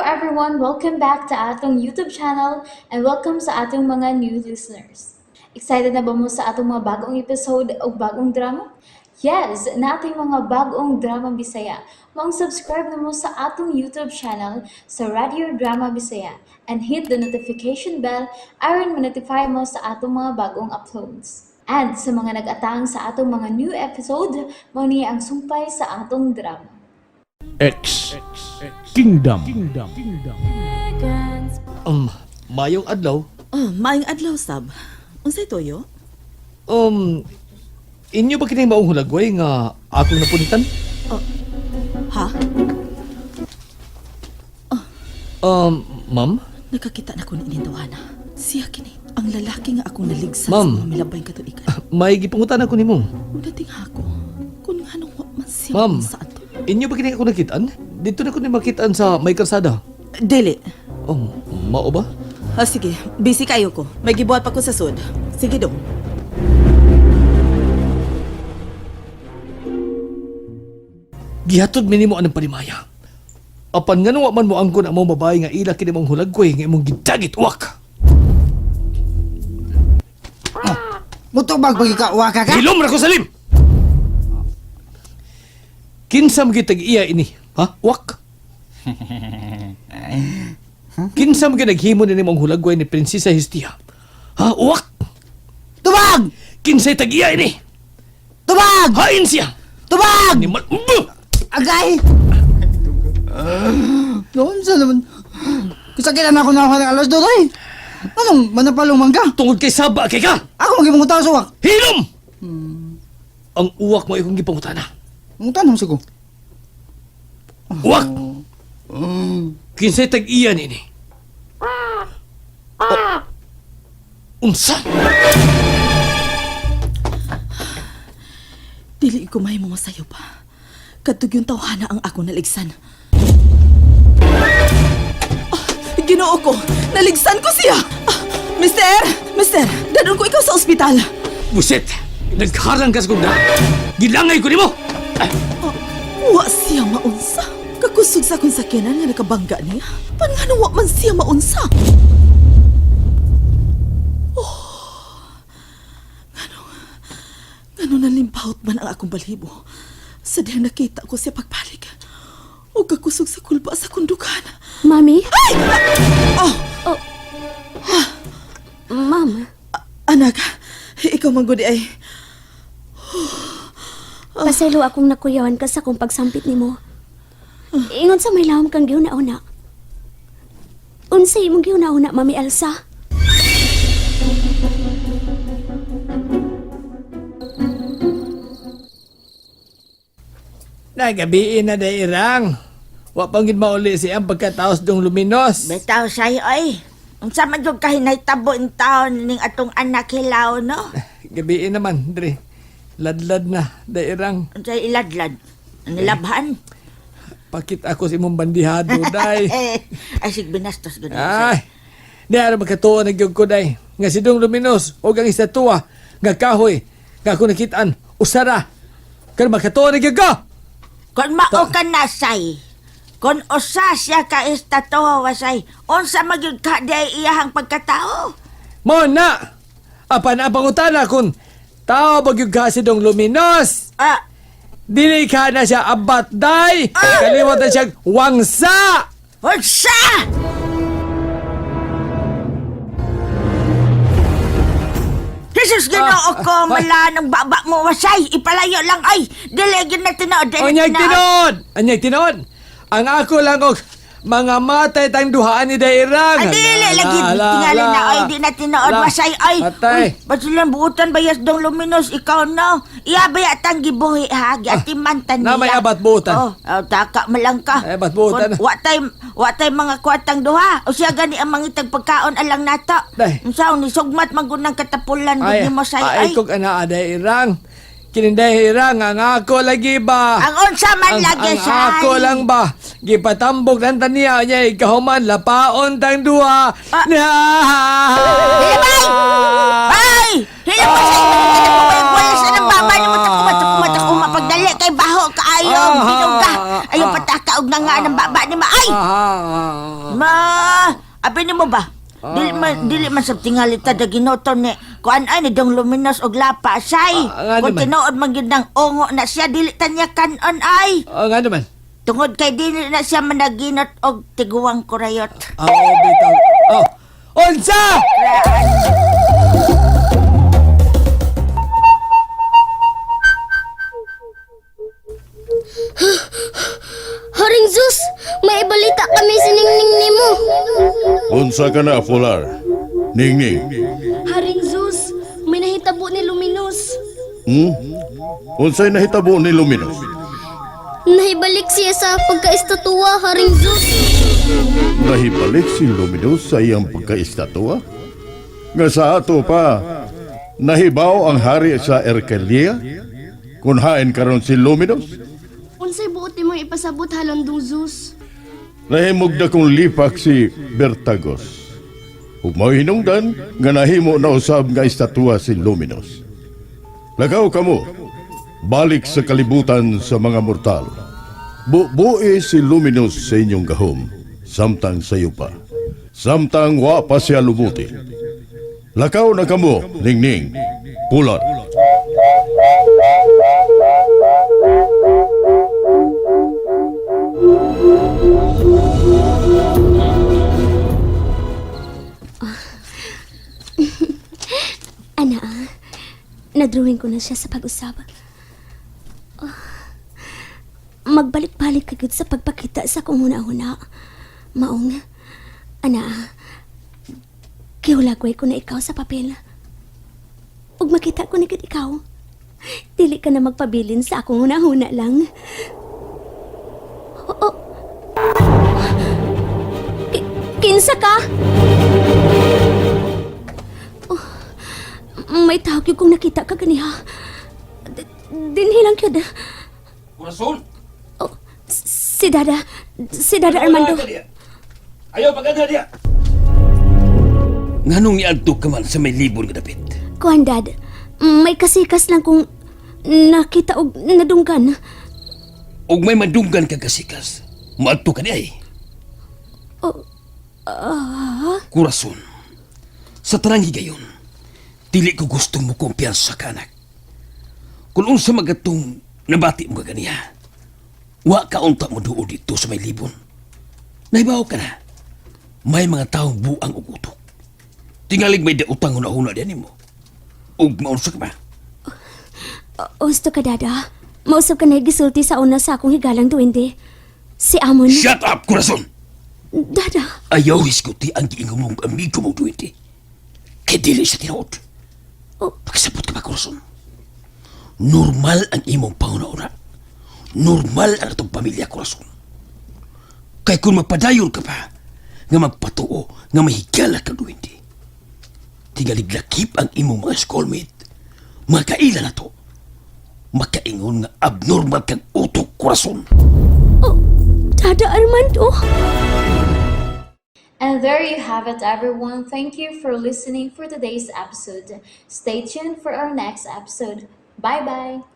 everyone! Welcome back to atong YouTube channel and welcome sa atong mga new listeners. Excited na ba mo sa atong mga bagong episode o bagong drama? Yes, nating mga bagong drama Bisaya. Maong subscribe na mo sa atong YouTube channel sa Radio Drama Bisaya and hit the notification bell aron ma-notify mo sa atong mga bagong uploads. And sa mga nag-atang sa atong mga new episode, mao ni ang sumpay sa atong drama. X Kingdom. Mayong adlaw. Oh, maayong adlaw sab. Unsay toyo? Inyo ba kini maong hulagway nga akong napunitan? Ha? Ma'am? Nakakita na ko ni ining tawhana. Siya kini, ang lalaki nga akong naligsan Ma'am. sa mga milabay katuigan. May gipangutan ako nimo. Unating ako, kung nganong wa man siya Ma'am. sa ato. Inyo ba kini ako nakitaan? Dito na ko ni makitaan sa may kalsada. Dili. Oh, mao ba? Ah, sige, busy kayo ko. May gibuhat pa ko sa sud. Sige dong. Gihatod mi nimo anang panimaya. Apan nganong wa man mo angkon ang mga babae nga ila kini mong hulagway nga imong gidagit uwak. Mutubag pag ka waka ka? Hilom ra ko salim. Kinsa man gyud tag-iya ini? Ha? Uwak. Kinsa man gyud naghimo ni nimong hulagway ni Prinsesa Hestia? Ha? Uwak. Tubag! Kinsay tag-iya ini? Tubag! Hain siya. Tubag! Ni mal. Buh! Agay! Noon sa naman. Kasakilan ako na ako ng alas doon ay. Anong manapalong mangga? Tungod kay Saba kay ka. Ako magimong sa uwak. Hilom! Ang uwak mo ikong gipangutana. Mangutan sa ko. Uwak! Kinsay tag-iya nini? Oh. Unsa? Dili ko mahimo masayo pa. Kadtog yung tawhana ang akong naligsan. Ah, Ginoo ko, naligsan ko siya. Ah, mister, mister, dadon ko ikaw sa ospital. Buset! Nagharang ka sa kong na. Gilangay ko nimo! Ah, Wa siya maunsa. Kakusog sa akong sakyanan nga nakabangga niya. Pangano wa man siya maunsa? Oh, ngano, ngano nalimpawt man ang akong balhibo. Sa dihang nakita ko siya pagbalik. O kakusog sa kulba sa kundukan. Mami? Ay! Oh, Ma'am, anak, ikaw man gud ay. pasaylo akong nakuyawan ka sa akong pagsampit nimo. Ingon sa may lawom kang giuna-una. Unsa imong giuna-una, Mami Elsa? Nagabiin na dairang. Wa pang gid mauli siya pagkataos dong luminos. Bitaw say oy. Unsa man jud kahinaytabo in taon ning atong anak hilaw no? Gabiin naman, dre. Ladlad na, dairang. Unsay iladlad? Nilabhan? Pakit ako sa imong bandihado, day. Ay sig binastos gud. Ay, di ara makatuo na gyud ko day. Nga si Dong Luminos og ang istatua nga kahoy nga ako nakitaan usara. Karon makatuo na gyud ko. Kon mao ka na say. Kon usa siya ka estatuwa wasay. Unsa man gyud ka di iyahang pagkatao? Mo na. Apan ang pangutana kun tao ba gyud ka si Dong Luminos? Ah, Dili ka na siya abat day. Kaliwat na siya wangsa. unsa? Jesus, Ginoo ko, mala ng baba mo wasay. Ipalayo lang ay. Dili gyud na tinuod. Dili Anyag tinuod. tinuod. Anyag tinuod. Ang ako lang og mga matay tang duhaan ni Dairang. Ay, dili lagi tingali na ay di na tinuod wasay ay. Patay. Uy, basilan buutan bayas dong luminos ikaw no. Iya baya tang gibuhi ha, giatiman tan Na niya. may abat buutan. Oh, oh, taka malang ka. Ay, abat buutan. Kun wa tay mga kwartang duha. O siya gani ang mangitag pagkaon alang nato. Day. Unsa ni sugmat man gud ng katapulan gud Ay, nimo say ay, ay. kog ana Dairang. Kininday irang ang ako lagi ba? Ang unsa man ang, lagi ang say. ako lang ba? Gipatambok ng taniya niya ikahuman lapaon tang duha. Ah. Na. Hilabay! Ay! Hilabay sa inyo! Wala sa nang baba ni mo takuma takuma takuma pagdali kay baho kaayo Ah, binog ka. ah, Ayaw ah. pataka na og nga ng baba ni ma. Ay! Ah. Ma, abi nimo ba? Dili man sa tingali ta da ginoto ni kuan ay ni Dong Luminos og lapa say. Ah, nga Kung naman. tinuod man gyud nang ungo na siya dili ta niya kanon ay. Ah, nga naman. Tungod kay dili na siya managinot og tiguang kurayot. Ah, oh, bitaw. Oh. Unsa? Haring Zeus, may balita kami sa ningning nimo. Unsa ka na, Polar? Ningning. Haring Zeus, may nahitabo ni Luminous. Unsay nahitabo ni Luminos? Nahibalik siya sa pagkaestatuwa, Haring Zeus. Nahibalik si Luminos sa iyang pagkaestatwa? Nga sa ato pa, nahibaw ang hari sa Erkelia? Kung hain karon si Luminos? Unsay buot nimo ipasabot halandong Zeus? Nahimog na kong lipak si Bertagos. Ug mao hinungdan nga nahimo na usab nga estatwa si Luminos. Lagaw kamo, balik sa kalibutan sa mga mortal. Bubuи si Luminos sa inyong gahom, samtang sayo pa. Samtang wa pa siya lumuti. Lakaw na kamo, ningning, pular. Ana, ah, nadrawing ko na siya sa pag-usap. Ah, magbalik-balik ka gyud sa pagpakita sa akong huna-huna. Maong, ana, ah, gihulagway ko na ikaw sa papel. Ug makita ko na gyud ikaw. Dili ka na magpabilin sa akong huna-huna lang. Oh, Kinsa ka? May tawag yun kung nakita ka ganiha. Dinhi lang yun. Corazon! Oh, si Dada. Si Dada Armando. Ayaw paganda diya! Nganong niadto ka man sa may libon nga dapit? Kuan, Dad. May kasikas lang kung nakita og nadunggan. Ug may madunggan ka kasikas, maadto ka di ay. Oh, Corazon, sa tanang higayon, dili ko gusto mo kumpiyansa ka, anak. Kung unsa magatong nabati mo ka ganiha, wa ka unta mo duo dito sa may libon. Naibaw ka na, may mga taong buang og utok. Tingalig may dautang huna-huna diyan nimo. Ug maunsa ka ba? Gusto ka, Dada. Mausap ka na gisulti sa una sa akong higalang duwende. Si Amon. Shut up, Corazon! Dada. Ayaw hisguti ang giingon mong amigo mong duwende. Kay dili siya tinuod. Oh. Pagsabot ka ba, Corazon? Normal ang imong panguna-una. Normal ang atong pamilya, Corazon. Kay kung magpadayon ka pa, nga magpatuo, nga mahigala ka duwende. Tingalig lakip ang imong mga schoolmate. Mga kaila na to. Makaingon nga abnormal kang utok, Corazon. Oh, Dada Armando. And there you have it, everyone. Thank you for listening for today's episode. Stay tuned for our next episode. Bye bye.